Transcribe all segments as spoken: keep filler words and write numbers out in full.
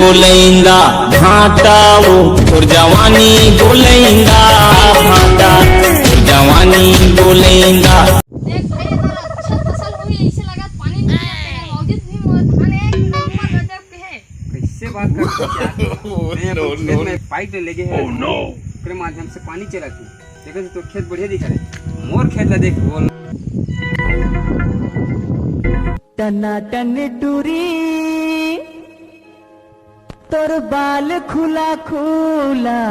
गोलैंदा भांटा वो, तोर जवानी गोलैंदा भांटा, तोर जवानी गोलैंदा। देख भाई, अगर अच्छा फसल होही, ऐसे लगा पानी नहीं आते हैं, मौजूद भी मोर धान एक नंबर गजब के है। कैसे बात करत हस यार? मैं अपन खेत में पाइप ले लगे है, ओकरे माध्यम से पानी चलत है। देखो तो तोर खेत बढ़िया दिखा रहे, मोर खेत ला देख, बोल। टना टन टूरी, तोर बाल खुला खुला।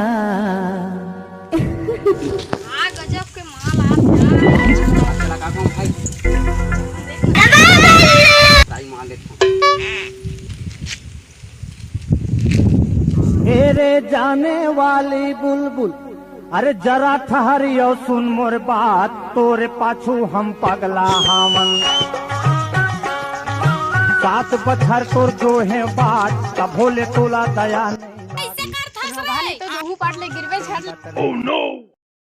आ गजब के माल आप यार। लगा कौन भाई? ताई माल लेता हूँ। ए रे जाने वाली बुलबुल, अरे जरा ठहरियो सुन मोर बात, तोरे पाछू हम पगला हावन। सात बछर तोर जो है बाट, तभो ले तोला दया नहीं। कैसे करथस रे? तो दोहू पाट ले गिरबे झट।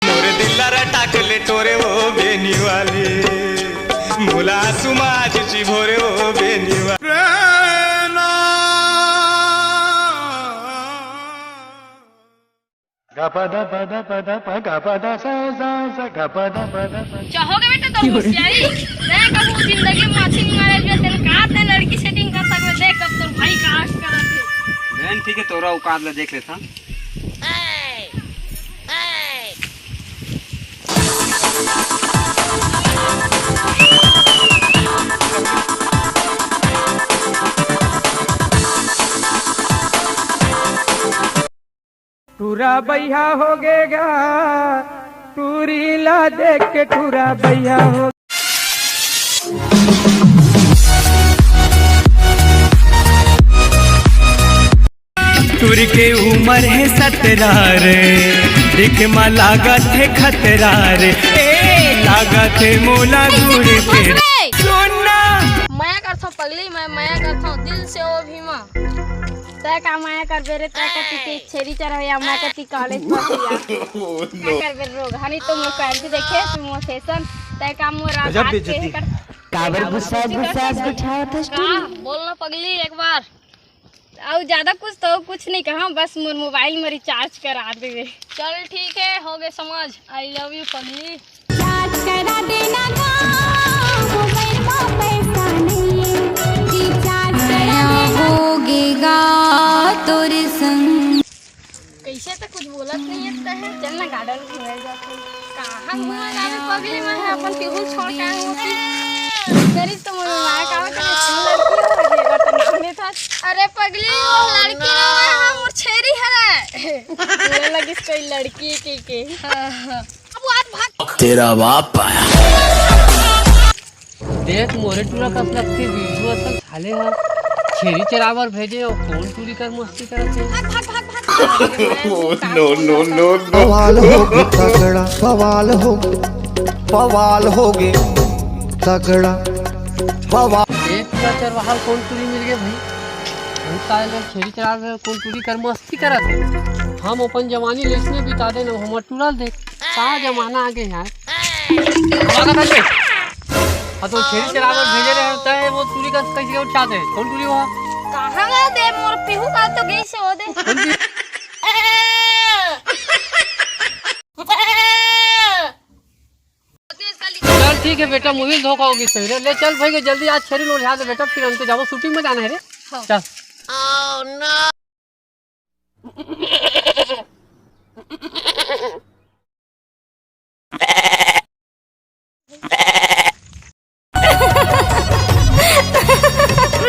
मोरे दिल ला रटा के ले टोरे वो बेनी वाली, मोला सुमाज चिभोरे वो बेनी वाली। चाहोगे बेटा तोर होशियारी? देख अब वो जिंदगी में अच्छी नहीं मारे जो तेरे का ते लड़की सेटिंग कर सकबे। देख अब तोर भाई का आश करत है। बहन ठीक है, तोरा औकात ला देख लेता। टूरा बइहा हो गे गा, टूरी ला देख के टूरा बइहा हो। टूरी के उमर हे सतरा रे, दिखे मा लागत हे खतरा रे, ए लागत हे मोला दूर के। सुन ना। मया करथौं पगली, मैं मया करथौं दिल से ओ भीमा। तैं का मया करबे रे, तैं कति छेरी चरवइया, मैं कति कॉलेज पढ़इया। का करबे रे रोगहानी तो मोर पहन के देखे, तू मोर फैशन, तैं का मोर गजब रात के बेइज्जती। काबर गुस्सा, गुस्सा बिठावत हस का? बोल ना पगली एक बार। अउ ज्यादा कुछ तो कुछ नहीं कहा, बस मोर मोबाइल में रिचार्ज करा देवे। चल ठीक है, हो गए समझ। I love you पगली। रिचार्ज करा देना गा, मोबाइल में पैसा नहीं है, रिचार्ज करा देना। होगे गा तोर संग। कैसे तो कुछ बोलत नहीं है, चल ना गार्डन घूमे जाते। कहाँ घूमे जाबे पगली, मैं अपन पिहुल छोड़ के आए हूँ। तेरी तो मन में आया, कहाँ के लड़की हो, ये बात तो नाम नहीं था। अरे पगली, वो लड़की ना है, वो मोर छेरी हरे। बोले लगिस कोई लड़की के, के। हाँ, हाँ। अब वो आज भाग। तेरा बाप आया। देख, मोरे टूरा कस लगथे, बिरजू असन साले ह छेरी चराबर भेजे अउ कोन टूरी कर मस्ती करत हे। भाग, भाग, भाग, भाग। Oh, no, no, no, no। बवाल होगे तगड़ा, बवाल होगे, बवाल होगे तगड़ा, बवाल। ए टूरा चरवाहा ल कोन टूरी मिल गे भाई? हम साले छेरी चराबर कोन टूरी कर मस्ती करत हे। हम अपन जवानी ल अइसने बिता देन, हमर टूरा ल देख, का जमाना आ गे यार। भागत हटे। हाँ, तो छेरी चराबर भेजे रहे, तैं वो टूरी कस कैसे उठा दे? कोन टूरी हुआ? कहाँ गए दे? मोर पीहू का तो गई से हो दे। चल ठीक है बेटा, मुझे धोखा होगी सही रे। ले चल भाई, जल्दी आज छेरी लोढ़ा दे बेटा, फिर हमको जाबो, शूटिंग में जाना है रे। हाँ। चल।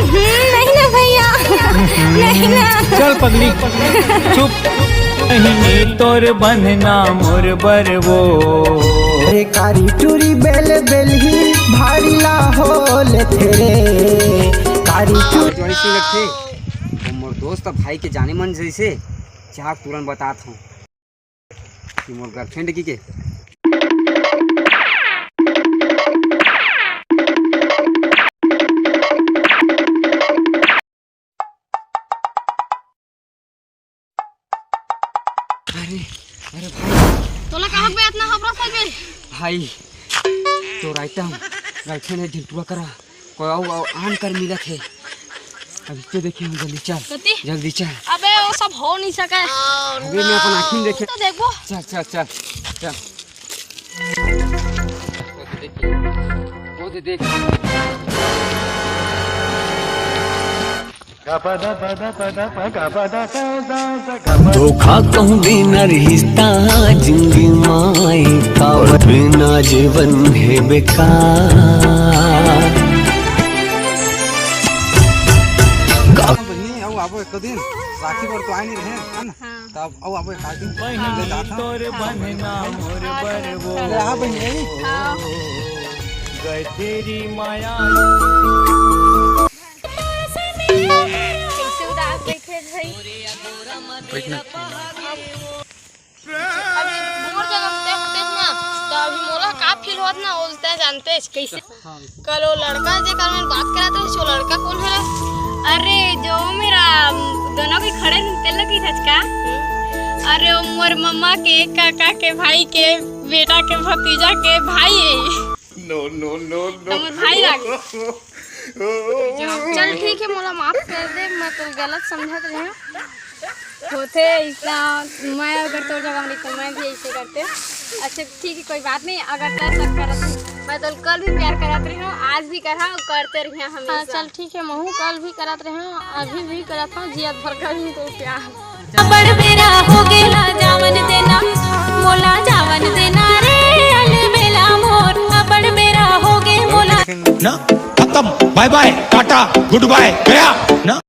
नहीं ना भैया, नहीं ना। चल पगली, चुप। नहीं तोर बंधना मोर बर वो। अरे कारी टूरी बेल बेल ही भारी ला हो ले तेरे। कारी टूरी। जोड़ी सी लगथे। वो मोर दोस्त भाई के जाने मन जैसे, जाक तुरंत बतात हूँ। कि मोर गर्लफ्रेंड की के? अरे, अरे भाई। तोला कहाँ पे इतना घबरा था बे? भाई, तोर आइटम गर्लफ्रेंड है ढिलटुआ करा। कोई अउ, अउ आन कर मिलत हे। अभी तो देखे हम, जल्दी चल। कति? जल्दी चल। अबे, वो सब हो नहीं सके। अबे, मैं अपन आँखी में देखे। तो देखबो। चल, चल, चल, चल। वो दे देख। धोखा कहूँ बिना रिश्ता, जिंदगी माई कावत बिना जीवन है बेकार। बहिनी, अउ आबो एक दिन, राखी बर तो आए नहीं रहे, है ना? हाँ। तब अउ आबो एक आदमी ले जात हन। तोर बहना मोर बरवो। ले आ बहिनी। हाँ। गए तेरी माया। कैसे उदास बैठे भाई? बैठना। अभी मोर जगह पे होते ना, तो अभी मोला का फील होत ना, वो तो जानते हैं कैसे। हाँ। कल वो लड़का जेकर मैं बात करत रहे, वो लड़का कौन है? अरे, जो मेरा दोनों भी खड़े हैं, तेल की धचका। अरे, वो मोर मम्मा के, काका के, भाई के, बेटा के, भतीजा के भाई है। No, no, no, no। हमर भाई लागे। चल ठीक है, मोला माफ कर दे, मैं तो गलत समझत रहे। होथे अइसना, मैं अगर तोर जगह रही तो मैं भी ऐसे करते। अच्छा ठीक है, कोई बात नहीं, अगर तै शक करत है, मैं तो कल भी प्यार करत रही हूँ, आज भी करा और करते रहिया हमेशा। हाँ, चल ठीक है, महू कल भी करत रही हूँ, अभी भी करत हूँ, जियत भर करी तो प्यार। अबड़ बेरा हो गेला जावन देना, मोला जावन देना रे, अलबेला मोर, अबड़ बेरा हो गे मोला। ना, खत्म, bye bye, Tata, good bye, गया ना।